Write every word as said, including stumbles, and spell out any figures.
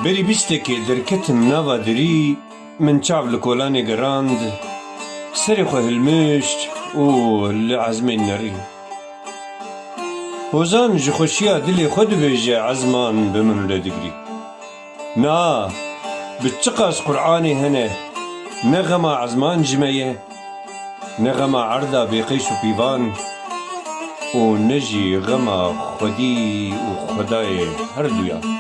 Berî bîstekê derketim nava derî, min çav li kolanê gerand, serê xwe hilmişt û li ezmên nerî. Hozan ji xweşiya dilê xwe dibêje, ezman bi min le digirî. Na, bi çiqas Qur'anê hene, ne xema ezman ji me ye, ne xema erda bêqeys û pîvan û ne jî xema xwedî û xwedayê herduyan.